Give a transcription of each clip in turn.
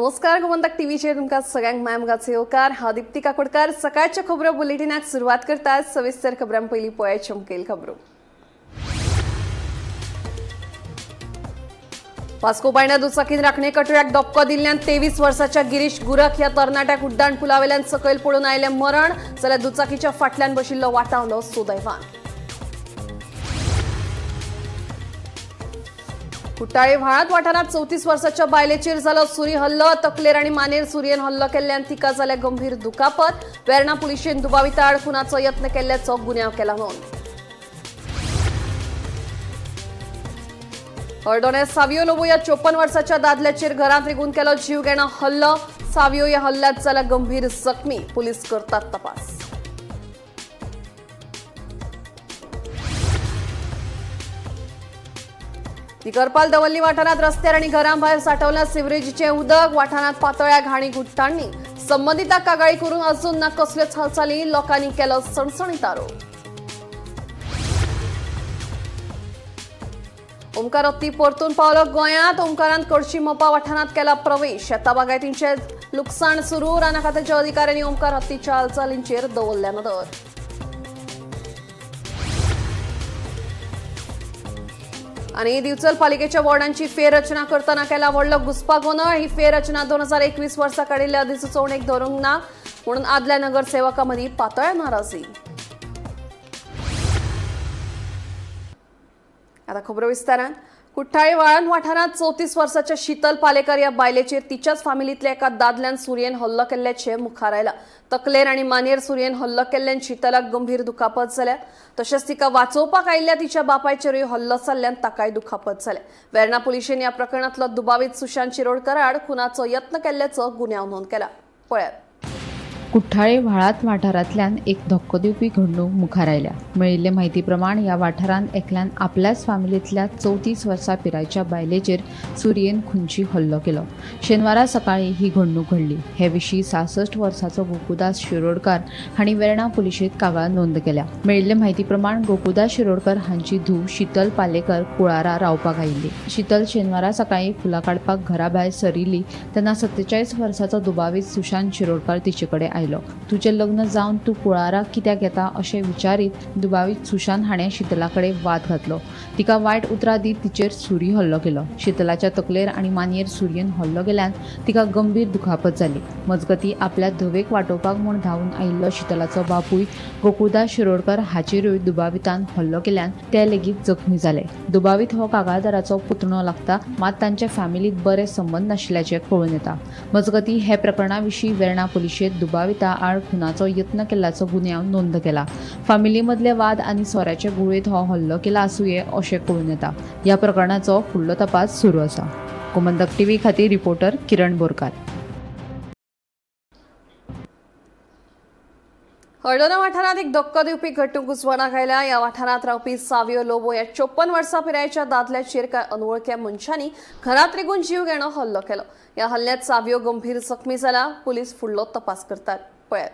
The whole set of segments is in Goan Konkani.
नमस्कार, गोमंतक टीव्हीचेर तुमकां सगळ्यांक मायमगाचो येवकार. हांव दीप्ती काकोडकार. सकाळच्या खबरो बुलेटिनाक सुरवात करतात. सविस्तर खबरां पयलीं पळय चमकेल खबरो. वास्को बायणा दुचाकीन राखणे कटव्याक धपको दिल्ल्यान 23 वर्साच्या गिरीश गुरख ह्या तरणाट्याक उड्डाण पुलावेल्यान सकयल पडून आयलें मरण, जाल्यार दुचाकीच्या फाटल्यान बशिल्लो वाटावलो सुदैवान. कुट्टाळे व्हाळांत वाठारांत 34 वर्साच्या बायलेचेर जालो सुरी हल्लो. तकलेर आनी मानेर सुरयेन हल्लो केल्ल्यान तिका जाल्या गंभीर दुखापत. वेर्णा पुलिशेन दुबाविता आड खुनाचो यत्न केल्ल्याचो गुन्यांव केला नोंद. हळदोण्या सावियो लोबो या 54 वर्साच्या दादल्याचेर घरांत रिगून केलो जीवघेणो हल्लो. सावियो या हल्ल्यात जाला गंभीर जखमी. पुलीस करतात तपास. दिकरपाल दवल्ली वाठारांत रस्त्यार आनी घरां भायर साठवल्या सिवरेजीचें उदक. वाठारांत पातळ्या घाणी गुट्टांनी. संबंदितांक कागाळी करून अजून ना कसल्योच हालचाली. लोकांनी केलो सणसणीत आरोप. ओमकार हत्ती परतून पावलो गोंयांत. ओमकारान कडशी मोपा वाठारांत केला प्रवेश. शेता बागायतींचें लुकसाण सुरू. राना खात्याच्या अधिकाऱ्यांनी ओमकार हत्तीच्या हालचालींचेर दवरल्या नदर. आणि दिवचल पालिकेच्या वॉर्डांची फेररचना करताना केला व्हडलो घुस्पागोंदळ. ही फेररचना 2021 वर्सा काडिल्ल्या अधिसुचोवणेक धरूंक ना म्हणून आदल्या नगरसेवकां मदीं पातळ्या नाराजी. आता खबरो विस्तारान. कुठ्ठाळे वाळण वाठारांत 34 वर्साच्या शीतल पालेकर या बायलेचेर तिच्याच फामिलींतल्या एका दादल्यान सुरयेन हल्लो केल्ल्याचें मुखार आयलां. तकलेर आनी मानेर सुरयेन हल्लो केल्ल्यान शीतलाक गंभीर दुखापत जाल्या. तशेंच तिका वाचोवपाक आयिल्ल्या तिच्या बापायचेरूय हल्लो जाल्ल्यान ताकाय दुखापत जाल्या. वेर्णा पुलिशेन ह्या प्रकरणांतलो दुबावीत सुशांत शिरोडकर आड खुनाचो यत्न केल्ल्याचो गुन्यांव नोंद केला. पळयात. कुठ्ठाळे व्हाळात वाठारांतल्यान एक धक्को दिवपी घडणूक मुखार आयल्या. मेळिल्ले म्हायती प्रमाण ह्या वाठारांत एकल्यान आपल्याच फामिलींतल्या 34 वर्सां पिरायेच्या बायलेचेर सुरयेन खुनशी हल्लो केलो. शेनवारा सकाळीं ही घडणूक घडली. हे विशीं 66 वर्साचो गोकुदास शिरोडकार हांणी वेर्णा पुलिशेंत कागाळ नोंद केल्या. मेळिल्ले म्हायती प्रमाण गोकुदास शिरोडकर हांची धूव शीतल पालेकर कुळारा रावपाक आयिल्ली. शीतल शेनवारा सकाळीं फुलां काडपाक घरा भायर सरिल्ली तेन्ना 47 वर्साचो दुबावीत सुशांत शिरोडकार तिचे कडेन आयलो. तुजें लग्न जावन तूं कुळारा कित्याक येता अशें विचारीत दुबावीत सुशांत हाणें शीतला कडेन वाद घातलो. तिका वायट उतरां दीत तिचेर सुरी हल्लो केलो. शीतलाच्या तकलेर आनी मानयेर सुरयेन हल्लो केल्यान तिका गंभीर दुखापत जाली. मजगतीं आपल्या धवेक वाटोवपाक म्हूण धांवून आयिल्लो शीतलाचो बापूय गोकुळदास शिरोडकर हाचेरूय दुबावितान हल्लो केल्यान ते लेगीत जखमी जाले. दुबावीत हो कागाळदाराचो पुतणो लागता, मात तांचे फॅमिलींत बरे संबंद नाशिल्ल्याचें कळून येता. मजगतीं हे प्रकरणा विशीं वेर्णा पुलिशेंत दुबाविता आड खुनाचो यत्न केल्ल्याचो गुन्यांव नोंद केला. फामिली मदले वाद आनी सोऱ्याचे गुळेंत हो हल्लो केला आसुये अशें कळून येता. ह्या प्रकरणाचो फुडलो तपास सुरू आसा. गोमंतक टीव्ही खातीर रिपोर्टर किरण बोरकार. हळदोणा वाठारांत एक धक्को दिवपी घडणूक उजवाडाक आयल्या. ह्या वाठारांत रावपी सावियो लोबो ह्या 54 वर्सां पिरायेच्या दादल्याचेर कांय अनवळख्या मनशांनी घरांत रिगून जीव घेणो हल्लो केलो. ह्या हल्ल्यात सावियो गंभीर जखमी जाला. पुलीस फुडलो तपास करतात. पळयात.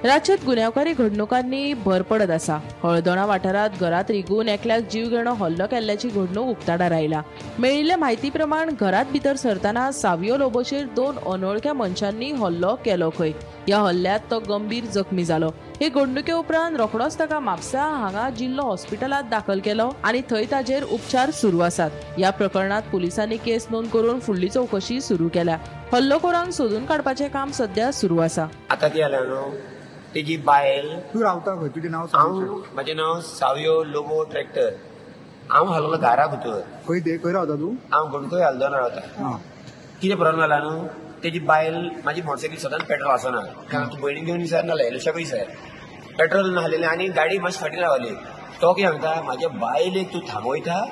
राज्यात गुन्यांवकारी घडणुकांनी भर पडत आसा. हळदोणा वाठारांत घरांत रिगून एकल्याक जीव घेणो हल्लो केल्ल्याची घडणूक उक्ताडार आयला. मेळिल्ल्या म्हायती प्रमाण घरांत भितर सरतना सावियो लोबोचेर 2 अनवळख्या मनशांनी हल्लो केलो खंय. ह्या हल्ल्यात तो गंभीर जखमी जालो. हे घडणुके उपरांत रोखडोच ताका म्हापसा हांगा जिल्लो हॉस्पिटलांत दाखल केलो आनी थंय ताजेर उपचार सुरू आसात. ह्या प्रकरणांत पुलिसांनी केस नोंद करून फुडली चवकशी सुरू केल्या. हल्लोखोरांक सोदून काडपाचें काम सध्या सुरू आसा. आता ती आल्या न्हू तेजी बायल. तूं रावता खंय? तुजें नांव हांव सांग. म्हाजें नांव सावियो लोबो ट्रॅक्टर. हांव हाललो घरा भितर. खंय ते खंय रावता तूं? हांव गणकोय हल्दोणा रावता. कितें प्रॉब्लम जाला न्हू, तेजी बायल म्हाजी मोटरसायकल सदांच पेट्रोल आसना, कारण तूं भयणीक घेवन विसर नाल्यार एलशाकूय विसर. पेट्रोल नासलेलें आनी गाडी मातशी फाटीं रावली. तो कितें सांगता, म्हाज्या बायलेक तूं थांबयता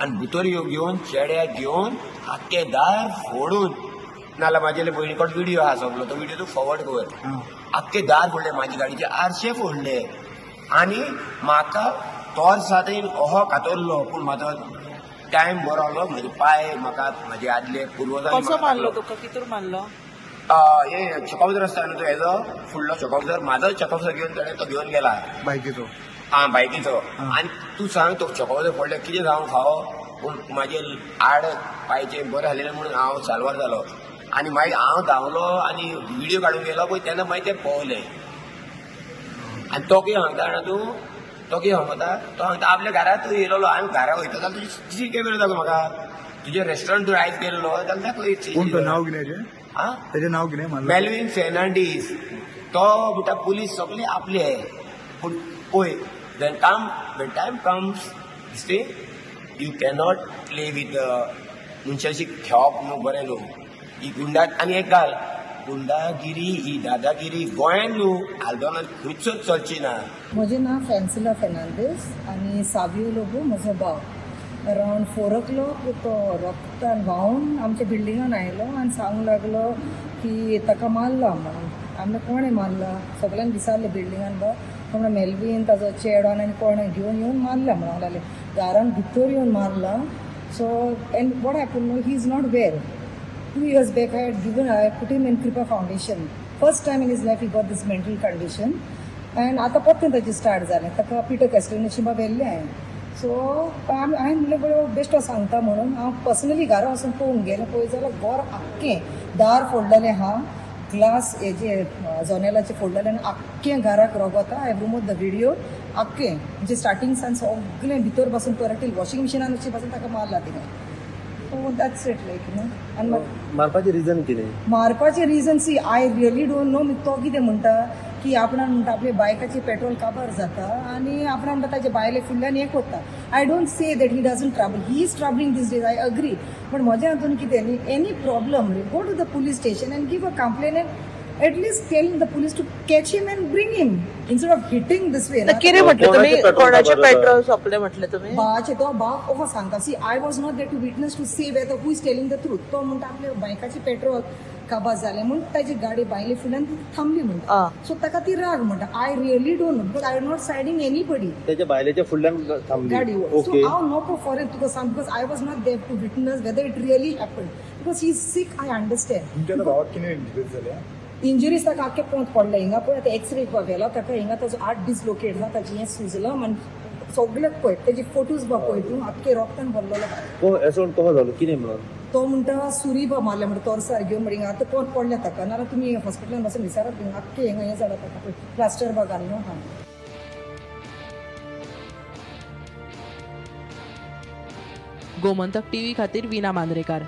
आनी भितर घेवन चेड्याक घेवन आख्खें दार फोडून, नाल्यार म्हाजे भयणी कडेन विडियो आहा सगलो, तो विडियो तूं फॉवर्ड कर. आख्खे दार फोडले, म्हाजी गाडीचे आरशे फोडले आनी म्हाका तोर साथीन अहो कातरलो. पूण म्हाजो टायम बरो आसलो. म्हजे पांय म्हाका म्हाजे आदले पुर्वजांनी. कसो मारलो तुका? कितूर मारलो? हे चॉकअप्सर आसता न्हू तो हेजो फुडलो चॉकअप्सर, म्हाजो चॉकअप्सर घेवन ताणें तो घेवन गेला. बायकीचो? आं, बायकीचो. आनी तूं सांग, तो चॉकअप्सर फोडले कितें जावंक फावो? पूण म्हाजे आड पांयचे बरें आसलेलें म्हणून हांव साल्वार जालो. आनी मागीर हांव धांवलो आनी व्हिडियो काडूंक गेलो पळय तेन्ना मागीर ते पळोवले. आनी तो कितें सांगता जाणा तूं, तो कितें सांगता, तो सांगता आपल्या घरांत येयलेलो, हांवें घरा वयता जाल्यार तुजी सीसी कॅमेरा दाखय म्हाका, तुजें रेस्टॉरंट तूं आयज गेल्लो जाल्यार दाखय. कोण तो, नाव कितें? आं, तेजें नाव कितें मारलो? मेलवीन फेर्नांडीस. तो म्हणटा पुलीस सगळे आपले, पूण पळय when come when time comes stay you cannot play with मनशाशी खेळप न्हू बरें न्हू. ही गुंडा आनी एक घाल गुंडागिरी, ही दादागिरी गोंयान न्हू आल्दोनान खंयच चलची ना. म्हजें नांव फॅन्सिला फेर्नांदीस आनी सावियो लोबो म्हजो भाव. अरावंड 4 o'clock तो रक्तान व्हांवन आमच्या बिल्डिंगान आयलो आनी सांगूंक लागलो की ताका मारला म्हणून. आमी कोणें मारला सगल्यांक विचारलें बिल्डिंगान, बा तो म्हणटा मेलवीन ताजो चेडो आनी कोणें घेवन येवन मारला म्हणूंक लागले. दारान भितर येवन मारला. So and what happen, no, he is not well. 2 years back I put him in Kripa Foundation. First time in his life he got this mental condition. And आतां परतें ताचें स्टार्ट जालें. ताका पिटर कॅस्टलिनाची व्हेल्लें हांवें. सो हांवें म्हणलें बरें बेश्टो सांगता म्हणून हांव पर्सनली घरा वचून पळोवंक गेलें. पळय जाल्यार घर आख्खें दार फोडलेलें आहा, ग्लास हेजे जनेलाचे फोडलेलें आनी आख्खें घराक रगत. I remove the video. आख्खें म्हणजे स्टार्टींग सान सगळें भितर बसून परत वॉशिंग मिशिनान पासून ताका मारला थिंगा. So that's it, like you know. आनी मारपाचें रिजन कितें? मारपाचें reason, see, I really don't know. तो कितें म्हणटा की आपणान म्हणटा आपल्या बायकाचें पेट्रोल काबार जाता आनी आपणान म्हणटा ताच्या बायले फुडल्यान हें करता. I don't say that he doesn't trouble, he is troubling these days, I agree. पण म्हज्या हातून कितें न्ही, any problem go to the police station and give a complain and at least tell the police to catch him and bring him instead of hitting this way. कितें म्हटलें तुम्ही? कोणाचें पेट्रोल कोणाचें काबार जाता? पेट्रोल सोंपलें म्हटलें तुम्ही? भावाचे, तो भाव ओहो सांगता. See, I was not there to witness to say whether who is telling the truth. तो म्हणटा आपल्या बायकाचें पेट्रोल काबार जालें म्हूण ताजी गाडी बायले फुडल्यान ती थांबली म्हणटा. सो ताका ती राग म्हणटा. I really don't know because I am not siding anybody. त्याच्या बायलेच्या फुडल्यान थांबली. गाडी. So okay. हांव नको फॉरेन तुका सांग because I was not there to witness whether it really happen because he is sick, I understand. तुमच्या भावाक कितें इंजरीज जाल्या? इंजुरीज ताका आख्खे पोंत पडलें. हिंगा पळय आतां एक्सरे व्हेला ताका, हिंगा ताजो हात डिसलोकेट आहा, ताजें हें सुजलां आनी सगळ्याक पळय ताजे फोटोज बा पळय तूं, आख्खे रोगतान भरलेलो. असो कसो जालो कितें म्हणून? तो म्हणटा सुरी बा मारल्या म्हणटा तोरसार घेवन म्हणटा. हिंगा आतां पोंत पडलें ताका, नाजाल्यार तुमी हॉस्पिटलान वचून विचारात, हिंगा आख्खें हिंगा हें जालां ताका, पळय प्लास्टर बा घाल्लो आहा. गोमंतक टीव्ही खातीर विना मांद्रेकार.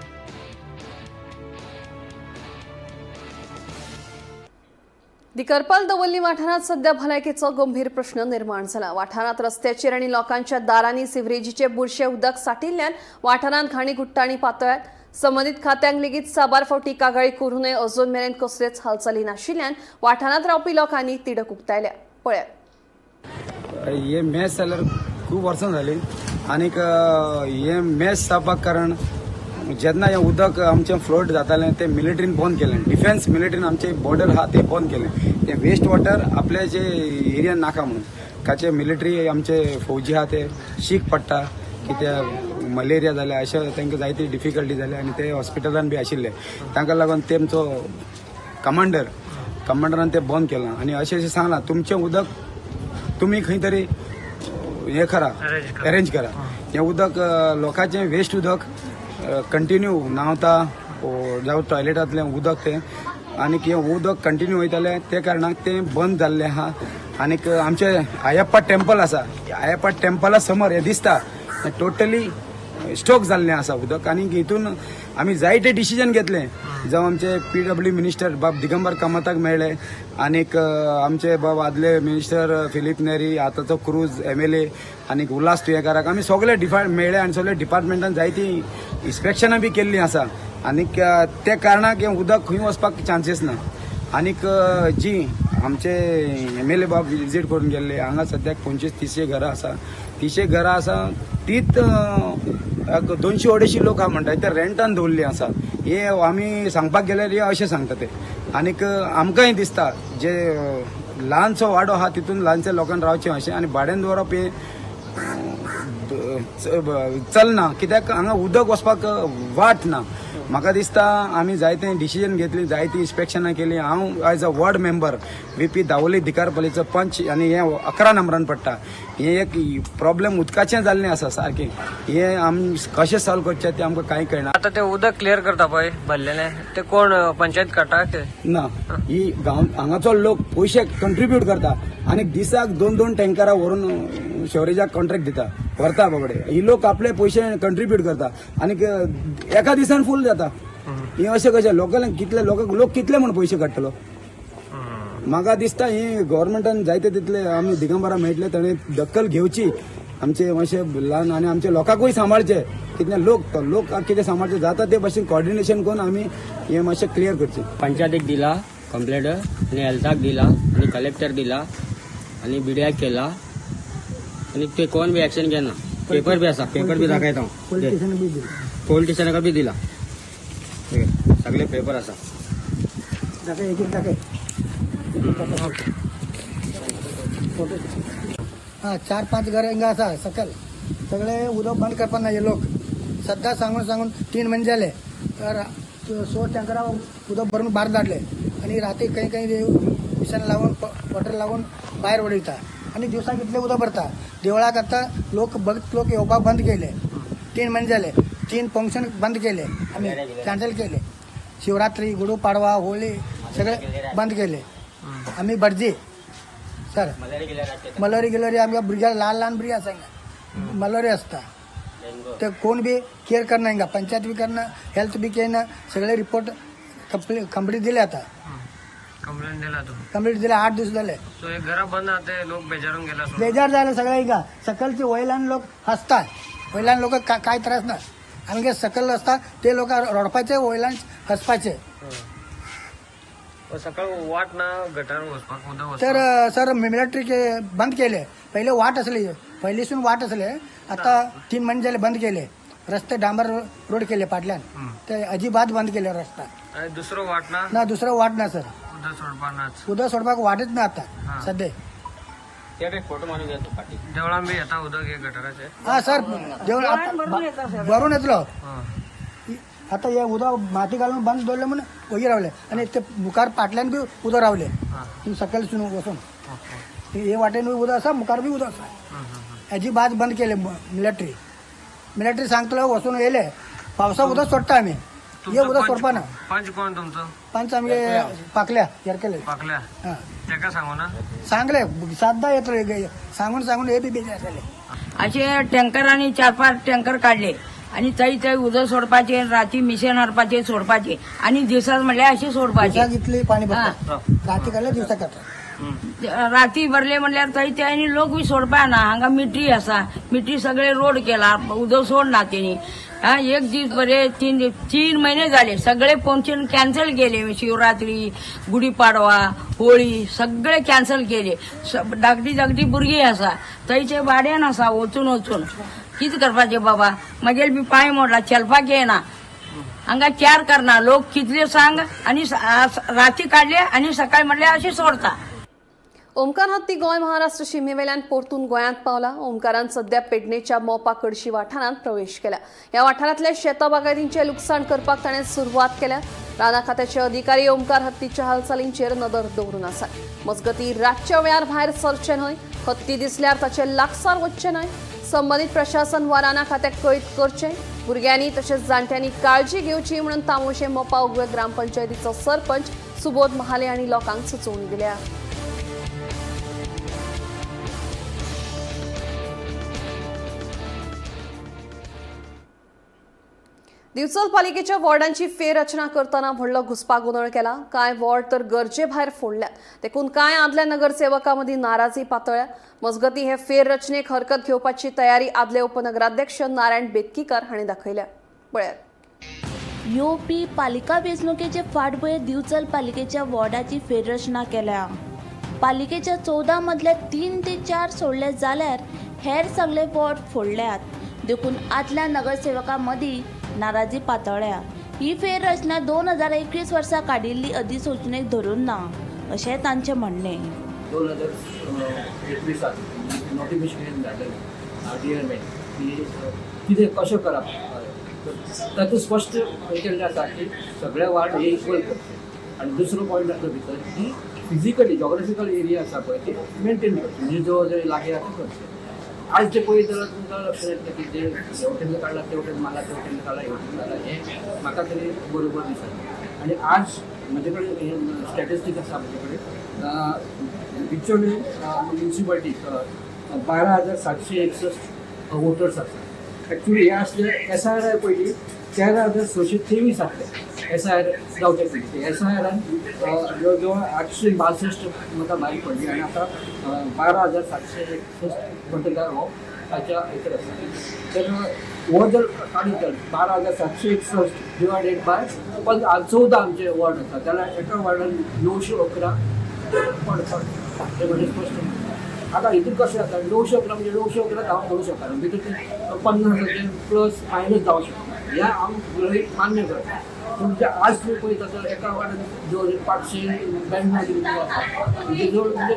दिकरपाल दवर्ली वाठारांत सध्या भलायकेचो गंभीर प्रश्न निर्माण जाला. वाठारांत रस्त्याचेर आनी लोकांच्या दारांनी सिवरेजीचे बुरशे उदक साठिल्ल्यान वाठारांत घाणी गुट्टाणी पातळ्यात. संबंदीत खात्यांक लेगीत साबार फावटी कागाळी करूनय अजून मेरेन कसलेच हालचाली नाशिल्ल्यान वाठारांत रावपी लोकांनी तिडक उक्तायल्या. पळयात. हे मॅच जाल्यार खूब वर्सां जालीं आनीक हे मॅच जावपाक कारण जेन्ना हें उदक आमचें फ्लोट जातालें तें मिलिटरीन बंद केलें. डिफेन्स मिलिटरीन आमचे बॉर्डर आहा ते बंद केलें. तें वेस्ट वॉटर आपल्या जे एरियान नाका म्हणून काचे मिलिटरी आमचे फौजी आहा ते शीक पडटा कित्याक मलेरिया जाल्या अशें तांकां जायती डिफिकल्टी जाल्या आनी ते हॉस्पिटलान बी आशिल्ले तांकां लागून तेमचो कमांडरान ते बंद केलां आनी अशें अशें सांगलां तुमचें उदक तुमी खंय तरी हें करा, अरेंज करा. हें उदक लोकांचें वेस्ट उदक कंटिन्यू न्हांवता जावं टॉयलेटांतलें उदक तें आनीक हें उदक कंटिन्यू वयतालें ते कारणाक तें बंद जाल्लें आहा. आनीक आमचें आयप्पा टेम्पल आसा, आयप्पा टेम्पला समोर हें दिसता टोटली स्टोक जाल्लें आसा उदक. आनी हितून आमी जायते डिसिजन घेतले, जावं आमचे PW minister बाब दिगंबर कामताक मेळ्ळे आनीक आमचे बाब आदले मिनिस्टर फिलीप नेरी, आतांचो क्रूज MLA आनीक उल्हास तुयेंकाराक आमी सगळे मेळ्ळे आनी सगळे डिपार्टमेंटान जायतीं इन्स्पेक्शनां बी केल्लीं आसा. आनीक ते कारणाक हें उदक खंय वचपाक चान्सीस ना. आनीक जी आमचे MLA बाब विजीट करून गेल्ले हांगा सद्याक 25-30 घरां आसा, 30 घरां आसा तीच 200-250 लोक आहा म्हणटा ते रेंटान दवरल्ली आसा. हे आमी सांगपाक गेल्यार हे अशें सांगता ते. आनीक आमकांय दिसता जे ल्हानसो वाडो आहा तितून ल्हानशे लोकांक रावचें अशें आनी भाड्यान दवरप हें चलना कित्याक हांगा उदक वचपाक वाट ना. म्हाका दिसता आमी जायते डिसिजन घेतली, जायती इन्स्पेक्शनां केली. हांव as a ward member VP Dabolim दिकारपल्लीचो पंच आनी हे 11 नंबरान पडटा. हे एक प्रॉब्लेम उदकाचें जाल्लें आसा सारकें. हे आमी कशें सॉल्व करचें तें आमकां कांय कळना. आता ते उदक क्लियर करता पळय भरलेले, ते कोण पंचायत काडटा ते? ना, ही गांव हांगाचो लोक पयशे कंट्रिब्यूट करता आनी दिसाक 2-2 टँकरां व्हरून शोरेजाक कॉन्ट्रॅक्ट दिता, व्हरता बाबडे. ही लोक आपले पयशे कंट्रिब्यूट करता आनी एका दिसान फूल जाता. हे अशें कशें लोकांक कितले लोक कितले म्हूण पयशे काडटलो? म्हाका दिसता ही गव्हर्मेंटान जायते तितले आमी दिगंबरा मेळटले ताणें दखल घेवची आमचे मातशे ल्हान आनी आमच्या लोकांकूय सांबाळचे. कितले लोक तो लोक कितें सांबाळचे जाता ते भशेन कॉर्डिनेशन करून आमी हे मातशें क्लियर करचें. पंचायतीक दिला कंप्लेंट आनी हेल्थाक दिला आनी कलेक्टर दिला आनी बिडियाक केला आनी ते कोण बी एक्शन घेना. पेपर बी आसा, पेपर बी दाखयता हांव. पोलीस स्टेशनाक बी दिला, सगळे पेपर आसा. हा, 4-5 घर हिंगा आसा सकयल, सगळे उदक बंद करपाक ना हे लोक. सद्दां सांगून सांगून 3 म्हयने जाले. तर 100 टँकरां उदक भरून भायर धाडले आनी राती खंय खंय मिशन लावन वॉटर लावन भायर उडयता आनी दिवसाक इतले उदक भरता. देवळाक आतां लोक भक्त लोक येवपाक बंद केले. 3 म्हयने जाले, 3 फंक्शन बंद केले आमी, कॅन्सल केले. शिवरात्री, गुढीपाडवा, होळी सगळे बंद केले आमी. भटजी सर, मलोरी गिलोरी आमकां भुरग्यांक, ल्हान ल्हान भुरगीं आसा हिंगा, मलोरी आसता. ते कोण बी केअर करना हिंगा, पंचायत बी करना, हेल्थ बी केना. सगळे रिपोर्ट कंप्लीट दिले आता. कंप्लेंट दिला तू? कंप्लीट दिले, 8 दीस जाले. सो हे घरा बंद आहा ते लोक बेजारून गेला? बेजार जाले सगळे हिंगा. सकलचे वयल्यान लोक हसता, वयल्यान लोक काय त्रास ना. आमगे सकल आसता ते लोक रडपाचे, वयल्यान हसपाचे. सकाळ वाट ना गटार वचपाक उदक? तर सर, मिलिटरी बंद केले. पहिले वाट असली, पहिलीसून वाट असले. आता 3 महिने झाले बंद केले रस्ते, डांबर रोड केले पाटल्यान, ते अजिबात बंद केले रस्ता. आणि दुसरो वाट ना? ना, दुसरं वाट ना सर. उदक सोडपाक नाच? उदक सोडपाक वाटच ना आता सध्या. फोटो मारून घेतो पाटी. देवळान बी येता उदक हे गटाराचे? हा सर, देवळ भरून येतलो. आता हे उदक माती घालून बंद दवरले म्हणून वगैरे रावले आणि ते मुखार पाटल्यान बी उदक रावले सकयल सून वचून. हे वाटेन बी उदक आसा, मुखार बी उदक आसा. अजिबात बंद केले मिलिटरी. मिलिटरी सांगतलो वचून येयले पावसा उदक सोडटा आमी, हे उदक सोडपा ना. पंच कोण तुमचो? पंच आमगे पाकल्या, येरकेले. पाकल्या? हा. तेका सांगू ना? सांगले, सातदा येतलो सांगून सांगून हे बी बेजार जाले. असे टँकरांनी 4-5 टँकर काढले आणि थंय थंय उदक सोडपाचे, राती मिशन हाडपाचे सोडपाचे आणि दिवसात म्हणल्यार असे सोडपाचे. दिवसाक इतले पाणी भरता, राती काडले दिवसाक काडटा. राती भरले म्हणल्यार थंय ते आनी लोक बी सोडपा ना. हांगा मिटरी आसा, मिटरी सगळे रोड केला, उदक सोडना तेणी. हा, एक दीस बरे 3 दीस, 3 महिने झाले सगळे फंक्शन कॅन्सल केले. शिवरात्री, गुढीपाडवा, होळी सगळे कॅन्सल केले. धाकटी धाकटी भुरगीं आसा थंयचे, भाड्यान आसा वचून वचून. कितें करपाचें बाबा? मागीर बी पांय मोडला, चलपाक येना. हांगा केअर करना लोक कितले सांग. आनी राती काडले आनी सकाळी म्हणल्यार अशें सोडता. ओमकार हत्ती गोंय महाराष्ट्र शिमेवेल्यान परतून गोंयांत पावला. ओमकारान सध्या पेडणेच्या मोपा कडशी वाठारांत प्रवेश केला. ह्या वाठारांतल्या शेता बागायतींचें लुकसाण करपाक ताणें सुरवात केल्या. राना खात्याचे अधिकारी ओमकार हत्तीच्या हालचालींचेर नदर दवरून आसात. मजगतीं रातच्या वेळार भायर सरचें न्हय, हत्ती दिसल्यार ताचे लागसार वचचें न्हय. संबंदीत प्रशासन वा राना खात्याक कळीत करचें. भुरग्यांनी तशेंच जाण्ट्यांनी काळजी घेवची म्हणून तामोशे मोपा उगवे ग्रामपंचायतीचो सरपंच सुबोध महाले हांणी लोकांक सुचोवणी दिल्या. दिवचल पालिकेच्या वॉर्डांची फेररचना करताना व्हडलो घुस्पागोंदळ केला. कांय वॉर्ड तर गरजे भायर फोडल्यात, देखून कांय आदल्या नगरसेवकां मदीं नाराजी पातळ्या. मजगतीं हे फेररचनेक हरकत घेवपाची तयारी आदले उपनगराध्यक्ष नारायण बेतकीकर हांणी दाखयल्या. पळयात. येवपी पालिका वेंचणुकेचे फाटभुंयेर दिवचल पालिकेच्या वॉर्डाची फेररचना केल्या. पालिकेच्या 14 मदल्या 3 ते 4 सोडले जाल्यार हेर सगळे वॉर्ड फोडल्यात, देखून आदल्या नगरसेवकां मदीं नाराजी पातळ्ळ्या. ही फेररचना 2021 वर्सा काडिल्ली अधिसुचोवणेक धरून ना अशें तांचें म्हणणें. 2021 नोटिफिकेशन धाडलेलें आर डी एम की कितें कशें करप. तातूंत स्पश्ट हें केल्लें आसा की सगळे वार्ड हे इक्वल करचे आनी दुसरो पॉयंट आसलो भितर की फिजिकली जॉग्राफिकल एरिया आसा पळय ती मेंटेन करची, म्हणजे जवळ जवळ लागीं आसा करचे. आज जे पळयत जाल्यार तुमकां लक्षात येतलें की जे हे वटेन काडला ते वटेन मारला, ते वटेन काडला हे वटेन काडला, हें म्हाका तरी बरोबर दिसना. आनी आज म्हजे कडेन स्टॅटिस्टीक आसा, म्हजे कडेन बिचोले म्युनिसिपालिटीक 12,761 वोटर्स आसा. एक्चुली हे आसले एसआयआर पयलीं 13,623 आसले. एसआयआर जावचे पयलीं एसआयआरान जवळ जवळ 862 मतां भायर पडली आनी आतां 12,761 मतदार हो ताच्या भितर आसा. तर हो जर काडीत जाल्यार 12,761 डिवायडेड बाय 14 आमचे वॉर्ड आसा जाल्यार एका वॉर्डान 911 पडटा, हें म्हणजे स्पश्ट. आतां हितून कशें जाता, 911 म्हणजे 911 हांव करूं शकना, भितर ते 50 प्लस मायनस जावंक शकता, हें हांव गृहीत मान्य करता. पूण जे आज तुमी पळयता तर एका वार्डान जवळ 592 कितें आसा, म्हणजे जवळ म्हणजे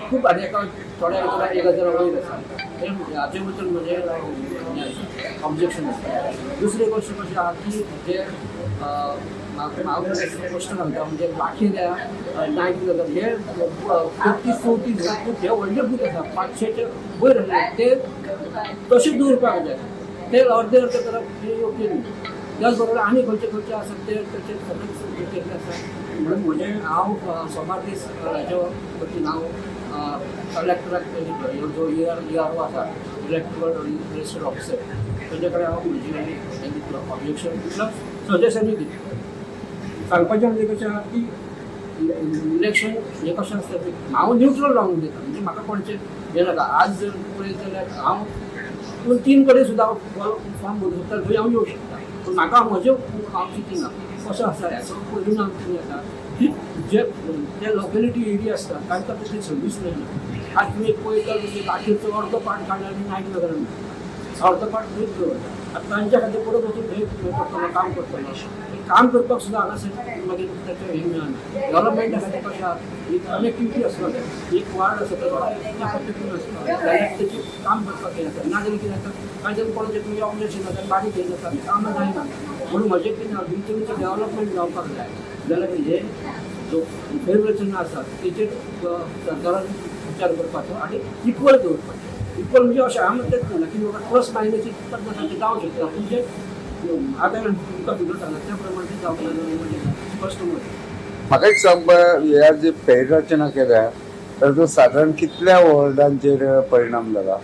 खूब, आनी एका थोड्या भितर 1000 वयर आसा. हें हाचे बद्दल म्हजें हें आसा, ऑब्जेक्शन आसा. दुसरी गोश्ट कशी आहा की जे हांव प्रश्न घालता म्हणजे लाखेल्या नायक नगर हे 33-34 बूथ हे व्हडले बूथ आसा, 500 वयर आसले ते तशें दवरपाक जाय, ते अर्दे अर्दे करप हें योग्य न्ही. त्याच बरोबर आनी खंयचे खंयचे आसा ते तशे सगळेच केल्ले आसा. म्हणून म्हजें हांव सोमार दीस हाज्या वतीन हांव कलेक्टराक जो ERO आसा, इलेक्ट्रल रजिस्टर ऑफिसर, तांचे कडेन हांव म्हजी हें दितलो, ऑब्जेक्शन प्लस सजेशनूय दितलो. सांगपाचें म्हणजे कशें आहा की इलेक्शन हें कशें आसता तें हांव न्युट्रल रावन उलयतां, म्हणजे म्हाका कोणाचें हें नाका. आज जर पळयत जाल्यार हांव पूण 3 कडेन सुद्दां हांव फॉर्म भरूं शकता, थंय हांव येवं शकता, पूण म्हाका म्हजें हांव चिंतिना कसो आसा ह्याचो परिणाम कितें जाता की जे ते लोकेलिटी एरिया आसता तांकां तशी सर्वीस मेळना. आज तुमी पळयता म्हणजे लाखेचो अर्दो पार्ट काडला आनी नायक नगरान अर्दो पार्ट थंयच दवरता. आतां तांच्या खातीर परत वचून थंय हें करतलो, काम करतलो, काम करपाक सुद्दां हांगासर मागीर ताचें हें मेळना. डेवलपमेंटा खातीर कशें आहा, एक कनेक्टिविटी आसपाक जाय, एक वार्ड आसा त्या पद्दतीन आसपाक जाय जाल्यार तेचें काम करपाक हें जाता. नाजाल्यार कितें जाता, कांय जाण कोणाचें तुमी ऑब्जेक्शन जाता, बारीक हें जाता, कामां जायना. म्हणून म्हजें कितें बिचोलीचें डेवलपमेंट जावपाक जाय जाल्यार हे जो फेररचना आसा तेचेर सरकारान विचार करपाचो आनी इक्वल दवरपाचें. इक्वल म्हणजे अशें हांव तेच म्हणटा की बाबा प्लस मायनस 50 जावंक शकता, पूण जे आतां तुमकां फिगर सांगला त्या प्रमाणे तें जावंक ना म्हणजे स्पश्ट मत. म्हाका एक सांग, ह्या जी फेररचना केल्या ताचो सादारण कितल्या वॉर्डांचेर परिणाम जाला?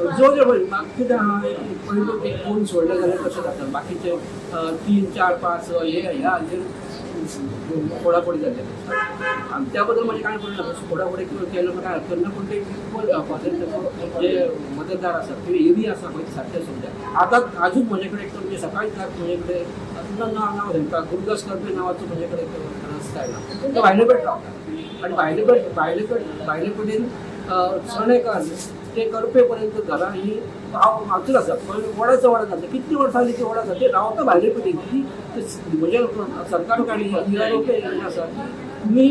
जो जे पळय कितें आहा, पयलो एक 2 सोडले जाल्यार कशें जाता, बाकीचे 3, 4, 5 हे ह्या हाजेर फोडाफोडी जाल्ले आसा. आनी त्या बद्दल म्हजें कांय म्हणणें ना, फोडाफोडी केलें म्हणून कांय हरकत ना, पूण ते इक्वल जावपाक जाय. जे मतदार आसात किंवा एरिया आसा पळय सारकें समजा. आतां आजून म्हजे कडेन एक म्हणजे सकाळीं म्हजे कडेन तुमकां नांव सांगता, गुरुदास कर्पे नांवाचो म्हजे कडेन एक रस्ता आयला, तो भायले कडेन रावता आनी भायले कडेन सणेकार ते करपे पर्यंत घरां ही हांव हातूंत आसा, पण वडाचा वडा जाता, कितली वर्सां जाली ती वडा आसा, ते रावता भायले कडेन की म्हणजे सरकार काडली हें आसा की तुमी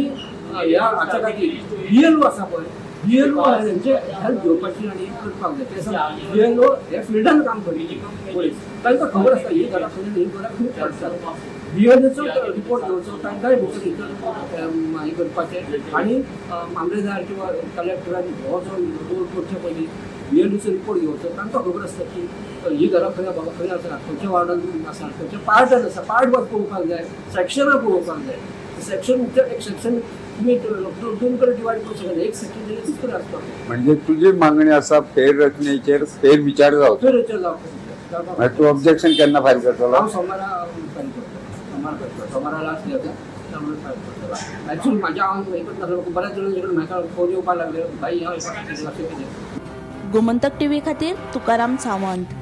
ह्या हाच्या खातीर BLO आसा पळय, BLO हेंचे हेल्प घेवपाची आनी करपाक जाय. ते आसा BLO हे फिल्डान काम करता पोलीस, तांकां खबर आसता ही घरां खंय, ही घरां खंय पडटा. BLOचो रिपोर्ट घेवचो, तांकांय भितर भितर हें करपाचें आनी मामलेदार किंवा कलेक्टरान हो जो रोल करचे पयलीं BLOचो रिपोर्ट घेवचो. तांकां खबर आसता की ही घरां खंय बाबा खंय आसा, खंयच्या वार्डान आसा, खंयच्या पार्टान आसा, पार्ट वायज पळोवपाक जाय, सेक्शनां पळोवपाक जाय. सेक्शन एक सेक्शन तुमी 2 कडेन डिवायड करूं शकता, एक सेक्शन जाल्यार तीच कडेन आसपाक जाय. म्हणजे तुजी मागणी आसा फेररचनेचेर फेरविचार जावचो, फेरविचार जावपाक म्हणजे तूं ऑब्जेक्शन केन्ना फायल करतलो? हांव सोमारा फायल करतलो, सोमार करतलो, सोमारा लास्ट डे आसा त्यामुळे फायल करतलो. ॲक्च्युली म्हाज्या हांव एकच नासलो, बऱ्याच जाणांचे म्हाका फोन येवपाक लागले, भाई हांव अशें कितें. गोमंतक टीव्ही खातीर तुकाराम सावंत.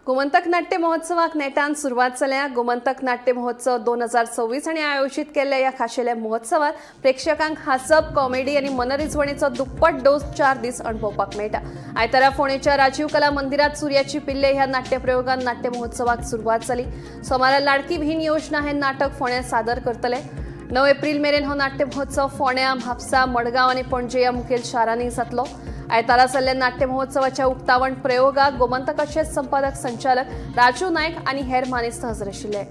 गोमंतक नाट्य महोत्सवाक नेटान सुरवात जाल्या. गोमंतक नाट्य महोत्सव 2026 आनी आयोजीत केल्ल्या ह्या खाशेल्या महोत्सवात प्रेक्षकांक हांसप, कॉमेडी आनी मनरिजवणेचो दुप्पट डोस 4 दीस अणभवपाक मेळटा. आयतारा फोंडेच्या राजीव कला मंदिरात सूर्याची पिल्ले ह्या नाट्यप्रयोगान नाट्य महोत्सवाक सुरवात जाली. सोमारा लाडकी बहीण योजना हे नाटक फोंड्यात सादर करतले. 9 एप्रिल मेरेन हो नाट्य महोत्सव फोंड्या, म्हापसा, मडगांव आनी पणजे ह्या मुखेल शारांनी जातलो. आयतारा जाल्ल्या नाट्य महोत्सवाच्या उक्तावण प्रयोगाक गोमंतकाचे संपादक संचालक राजू नायक आनी हेर मानेस्त हजर आशिल्ले.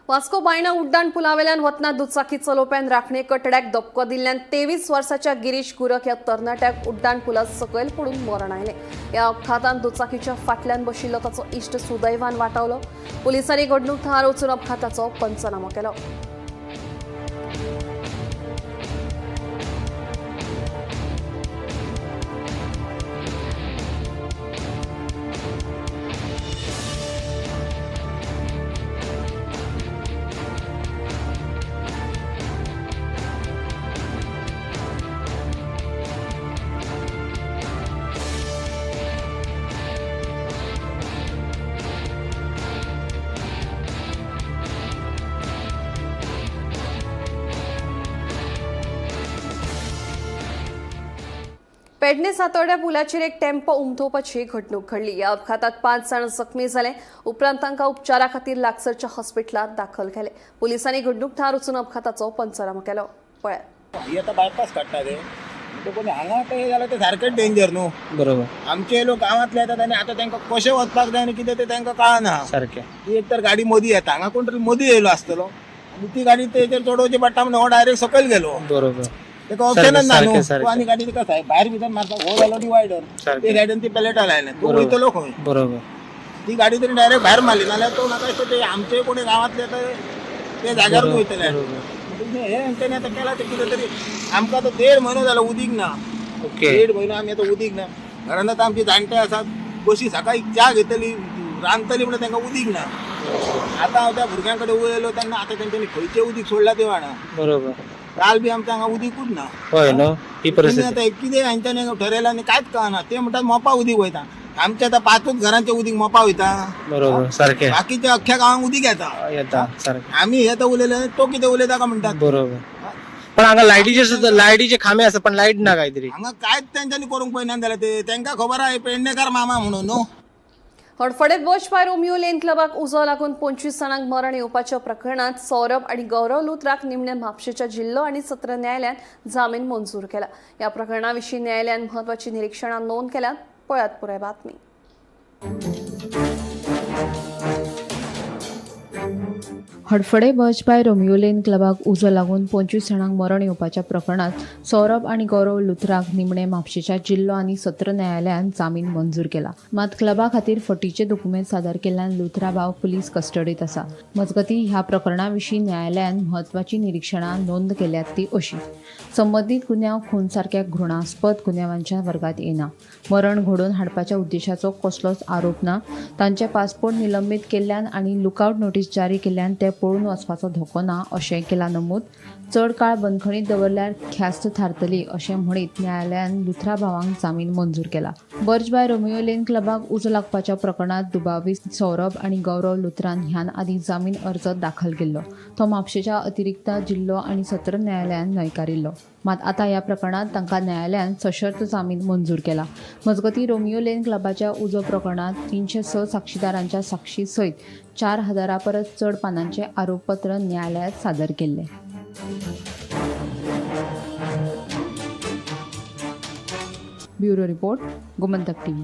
वास्को बायणा उड्डाण पुलावेल्यान वतना दुचाकी चलोवप्यान राखणे कटड्याक धपको दिल्ल्यान 23 वर्साच्या गिरीश गुरक ह्या तरणाट्याक उड्डाण पुला सकयल पडून मरण आयलें. ह्या अपघातान दुचाकीच्या फाटल्यान बशिल्लो ताचो इश्ट सुदैवान वाटावलो. पुलिसांनी घडणूक थळार वचून अपघाताचो पंचनामो केलो. पेडणे सातोड्या पुलाचेर एक टेम्पो उमथोवपाची घडणूक घडली. ह्या अपघातात 5 जाण जखमी जाले. उपरांत तांकां उपचारा खातीर लागसरच्या हॉस्पिटलांत दाखल केले. पुलिसांनी घडणूक थळार वचून अपघाताचो पंचनामो केलो. पळयात. आतां बायपास काडटा ते म्हणटकूच हांगा आतां हें जाल्यार तें सारकें डेंजर न्हू. बरोबर. आमचे लोक गांवांतले येतात आनी आतां तांकां कशें वचपाक जाय आनी कितें तें तांकां कळना. सारकें. ती एक तर गाडी मदीं येता, हांगा कोण तरी मदीं येयलो आसतलो आनी ती गाडी तेचेर चडोवची पडटा म्हणून हो डायरेक्ट सकयल गेलो. बरोबर. तेका ऑप्शनच ना न्हू. सारकें. आनी गाडी तिका भायर भितर मारता. हो जालो डिवायडर, ते सायडीन ती पॅलेटां लायल्या, तो वयतलो खंय. बरोबर. ती गाडी तरी डायरेक्ट भायर मारली नाल्यार तो म्हाका दिसता ते आमचे कोणी गांवांतले ते ते जाग्यारूच वयतले. हे हेंच्यांनी आतां केलां तें कितें तरी. आमकां आतां 1.5 म्हयनो जालो उदीक ना. 1.5 म्हयनो आमी आतां उदीक ना. घरांत आतां आमची जाणटे आसात, कशी सकाळी च्या घेतली रांदतली म्हणून तांकां उदीक ना. आतां हांव त्या भुरग्यां कडेन उलयलो तेन्ना आतां तेंच्यांनी खंयचें उदीक सोडलां तें जाणा. बरोबर. काल बी आमच्या हांगा उदीकूच ना. हय न्हू ही परिस्थिती. आतां कितें हेंच्यांनी ठरयलां आनी कांयच कळना. ते म्हणटात मोपा उदीक वयता. आमच्या आतां 5 घरांचें उदीक मोपा वयता. बरोबर. सारकें. बाकीच्या अख्ख्या गांवांक उदीक येता. येता सारकें. आमी हे आतां उलयले तो कितें उलयता काय म्हणटात. बरोबर. पण हांगा लायटीचे सुद्दां लायटीचे खांबे आसा पण लायट ना काय तरी. हांगा कांयच तेंच्यांनी करूंक पळयना जाल्यार ते तांकां खबर आहा पेडणेकार मामा म्हणून न्हू. Hadfade Birch by Romeo Lane क्लबाक उजो लागून 25 जाणांक मरण येवपाच्या प्रकरणात सौरभ आनी गौरव लुथराक निमणे म्हापशेच्या जिल्लो आनी सत्र न्यायालयान जामीन मंजूर केला. ह्या प्रकरणा विशीं न्यायालयान म्हत्वाची निरिक्षणां नोंद केल्यात. पळयात पुराय बातमी. Hadfade Birch by Romeo Lane क्लबाक उजो लागून 25 जाणांक मरण येवपाच्या प्रकरणात सौरभ आनी गौरव लुथराक निमणे म्हापशेच्या जिल्लो आनी सत्र न्यायालयान जामीन मंजूर केला. मात क्लबा खातीर फटीचे दुकुमेंत सादर केल्ल्यान लुथरा भाव पुलीस कस्टडीत आसा. मजगतीं ह्या प्रकरणा विशीं न्यायालयान म्हत्वाची निरिक्षणां नोंद केल्यात ती अशी: संबंदीत गुन्यांव खून सारक्या घृणास्पद गुन्यांवांच्या वर्गात येना. मरण घडोवन हाडपाच्या उद्देशाचो कसलोच आरोप ना. तांचे पासपोर्ट निलंबीत केल्ल्यान आनी लुकआवट नोटीस जारी केल्ल्यान ते पळून वचपाचो धोको ना अशें केलां नमूद. चड काळ बंदखणीत दवरल्यार ख्यास्त थारतली अशें म्हणीत न्यायालयान लुथरा भावांक जामीन मंजूर केला. बर्च बाय रोमियो लेन क्लबाक उजो लागपाच्या प्रकरणात दुबावीत सौरभ आनी गौरव लुथरान ह्यान आदीं जामीन अर्ज दाखल केल्लो. तो म्हापशेच्या अतिरिक्त जिल्लो आनी सत्र न्यायालयान न्हयकारिल्लो. मात आतां ह्या प्रकरणात तांकां न्यायालयान सशर्त जामीन मंजूर केला. मजगतीं रोमियो लेन क्लबाच्या उजो प्रकरणात 306 साक्षीदारांच्या साक्षी सयत 4000 परस चड पानांचे आरोपपत्र न्यायालयात सादर केल्ले. Bureau report, Gomantak TV.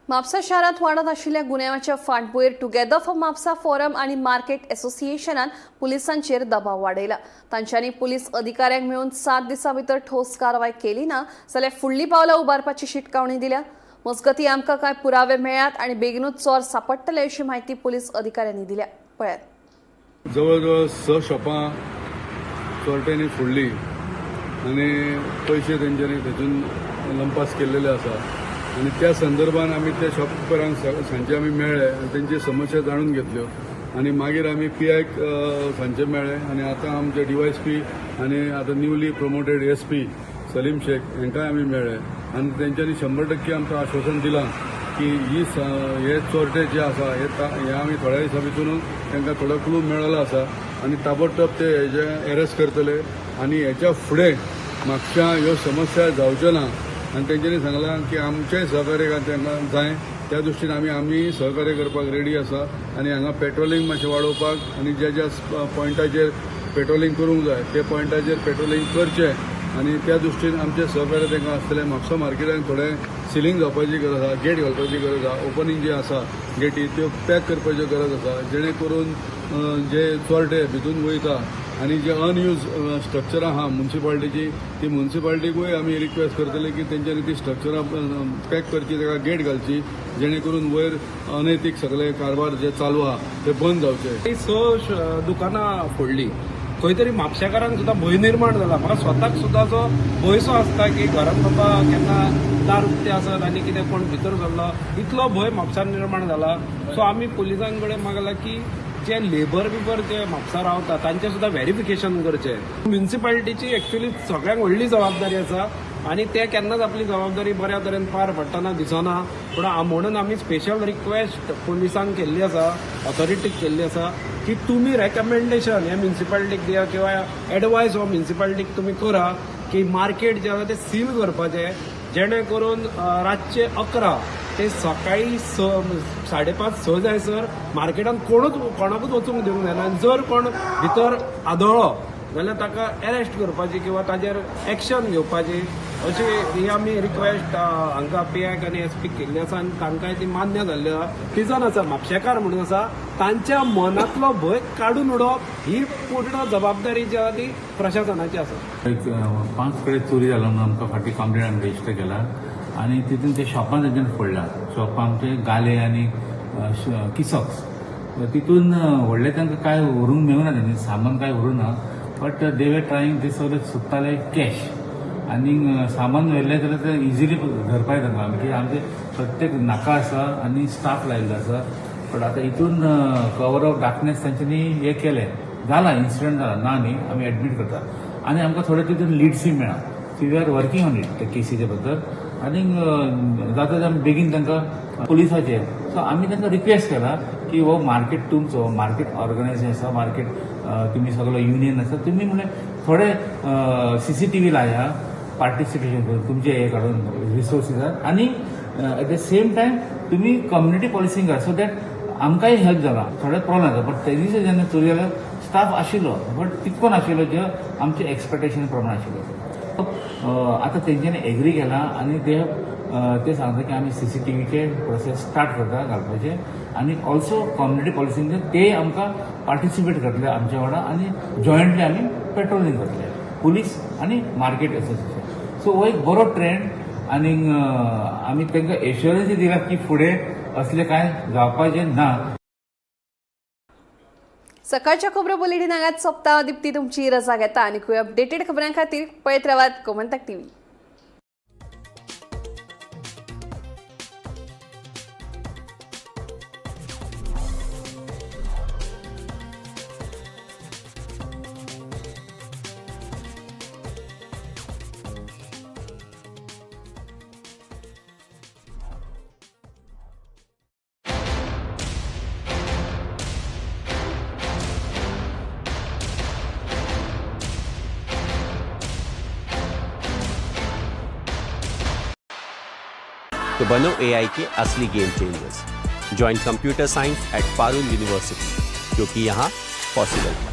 Mapusa शारांत वाडत आशिल्ल्या गुन्यांवाच्या फाटभुंयेर टुगेदर फॉर म्हापसा फोरम आनी मार्केट एसोसिएशनान पुलिसांचेर दबाव वाडयला. तांच्यांनी पुलीस अधिकाऱ्यांक मेळून 7 दिसां भितर ठोस कारवाय केली ना जाल्यार फुडली पावलां उबारपाची शिटकावणी दिल्या. मजगतीं आमकां कांय पुरावे मेळ्ळ्यात आनी बेगीनूच चोर सापडटले अशी म्हायती पुलीस अधिकाऱ्यांनी दिल्या. पळयात. जवळजवळ 6 शॉपां चोरट्यांनी फोडली आनी पयशे तेंच्यांनी थंयसून लंपास केल्लेले आसा आनी त्या संदर्भान आमी त्या शॉपकिपरांक सांजचे आमी मेळ्ळे आनी तेंची समस्या जाणून घेतल्यो आनी मागीर आमी पी आयक सांजचे मेळ्ळे आनी आतां आमचे डीवायएसपी आनी आतां newly promoted SP Salim Shaikh हांकांय आमी मेळ्ळे. आनी तेंच्यांनी 100% आमकां आश्वासन दिलां की ही हे चोरटे जे आसा हे आमी थोड्या दिसां भितून तांकां थोडो क्लू मेळिल्लो आसा आनी ताबडतोब ते हेजे एरेस्ट करतले आनी हेच्या फुडें म्हापश्यां ह्यो समस्या जावच्यो ना. आनी तेंच्यांनी सांगलां की आमचेंय सहकार्य तांकां जाय, त्या दृश्टीन आमी सहकार्य करपाक रेडी आसा आनी हांगा पेट्रोलिंग मातशें वाडोवपाक आनी ज्या ज्या पॉयंटाचेर पेट्रोलिंग करूंक जाय ते पॉयंटाचेर पेट्रोलिंग करचें आनी त्या दृश्टीन आमचें सहकार्य तांकां आसतलें. म्हापसा मार्केटान थोडें सिलींग जावपाची गरज आसा, गेट घालपाची गरज आसा, ओपनींग जी आसा गेटी त्यो पॅक करपाच्यो गरज आसा, जेणे करून जे चोरटे भितून वयता आनी जे अनयूज स्ट्रक्चरां आहा म्युनिसिपालिटीची ती म्युनिसिपालिटीकूय आमी रिक्वेस्ट करतले की तेंच्यांनी ती स्ट्रक्चरां पॅक करची, ताका गेट घालची, जेणे करून वयर अनैतीक सगळे कारभार जे चालू आहा ते बंद जावचे. 6 दुकानां फोडली, खंय तरी म्हापशेकारांक सुद्दां भंय निर्माण जाला. म्हाका स्वताक सुद्दां जो भंयसो आसता की घरांत बाबा केन्ना दार उक्तें आसत आनी कितें कोण भितर सरलो, इतलो भंय म्हापशान निर्माण जाला. सो आमी पुलिसां कडेन मागला की जे लेबर बिबर जे म्हापसा रावता तांचें सुद्दां व्हेरिफिकेशन करचें. म्युनिसिपालिटीची एक्चुअली सगळ्यांत व्हडली जबाबदारी आसा आनी ते केन्नाच आपली जबाबदारी बऱ्या तरेन पार पडटना दिसना. पूण म्हणून आमी स्पेशल रिक्वेस्ट पुलिसांक केल्ली आसा, ऑथॉरिटीक केल्ली आसा की तुमी रेकमेंडेशन हे म्युनिसिपालिटीक दिया किंवा एडवायस हो म्युनिसिपालिटीक तुमी करा की मार्केट जें आसा तें सील करपाचें, जेणे करून रातचे 11 ते सकाळी 6, 5:30, 6 जायसर मार्केटान कोणाकूच वचूंक दिवंक जायना. आनी जर कोण भितर आदळ्ळो जाल्यार ताका एरेस्ट करपाची किंवा ताजेर एक्शन घेवपाची अशी ही आमी रिक्वेस्ट हांकां पी.आय.क आनी एस.पीक केल्ली आसा आनी तांकांय ती मान्य जाल्ली आसा. ती आसा म्हापशेकार म्हणून आसा तांच्या मनांतलो भंय काडून उडोवप ही पूर्ण जबाबदारी जी आसा ती प्रशासनाची आसा. एक 5 कडेन चोरी जाला म्हणून आमकां फाटीं कंप्लेन आमी रजिस्टर केला आनी तितून ते शॉपान तेंच्यानी फोडला. शॉपां आमचे गाले आनी किसॉक्स तितून व्हडलें तांकां कांय व्हरूंक मेळूना, तेंचे सामान कांय व्हरूंक ना, बट they were trying ते सगळे सोदताले कॅश आनी सामान व्हेल्लें जाल्यार ते इजिली धरपा येता तांकां. कित्याक आमचे प्रत्येक नाका आसा आनी स्टाफ लायिल्लो आसा, बट आतां हितून कवर ऑफ डार्कनेस तांच्यांनी हें केलें, जाला इन्सिडंट जाला ना न्ही, आमी एडमीट करता आनी आमकां थोडे तितून लिड्सूय मेळ्ळा. So we are working on it त्या केसीच्या बद्दल आनी जाता ते आमी बेगीन तांकां पुलिसाचेर. सो आमी तांकां रिक्वेस्ट केला की हो मार्केट तुमचो, मार्केट ऑर्गनायजेशन आसा, मार्केट तुमी सगळो युनियन आसा, तुमी म्हणल्यार थोडे CCTV लाया, पार्टिसिपेशन करून तुमचे हे काडून रिसोर्सीसार आनी एट the same time तुमी कम्युनिटी पॉलिसींग करा सो that आमकांय हेल्प जाला. थोडे प्रॉब्लम जाता बट ते दीस जेन्ना चोरी जाल्यार स्टाफ आशिल्लो बट तितको नाशिल्लो जे आमचे एक्सपेक्टेशन प्रमाण आशिल्लो. आतां तेंच्यांनी एग्री केला आनी ते सांगता की आमी CCTVचे प्रोसेस स्टार्ट करता घालपाचे आनी ऑल्सो कम्युनिटी पॉलिसींग ते आमकां पार्टिसिपेट करतले आमच्या वांगडा आनी जॉयंटली आमी पेट्रोलिंग करतले पुलीस आनी मार्केट एसोसिएशन. सो हो एक बरो ट्रेंड आनी आमी तांकां एश्योरन्सूय दिला की फुडें असलें कांय जावपाचें ना. सकाळच्या खबरो बुलेटिन हांगाच सोंपता. दीप्ती तुमची रजा घेता आनी खूब अपडेटेड खबरां खातीर पळयत रावात गोमंतक टीव्ही. तो बनो एआई के असली game changers. Join computer science at Parul university, क्योंकि यहाँ पॉसिबल है.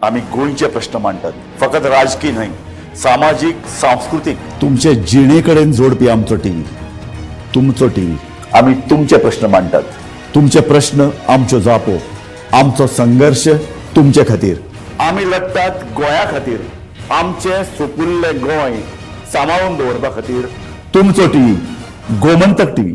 आमी गोंयचे प्रश्न मांडटात, फकत राजकीय न्हय, सामाजीक, सांस्कृतीक, तुमचे जिणे कडेन जोडपी आमचो टीव्ही, तुमचो टीव्ही. आमी तुमचे प्रश्न मांडटात, तुमचे प्रश्न आमच्यो जापो, आमचो संघर्श तुमचे खातीर. आमी लढटात गोंया खातीर, आमचें सुपुल्लें गोंय सांबाळून दवरपा खातीर. तुमचो टीव्ही, गोमंतक टीव्ही.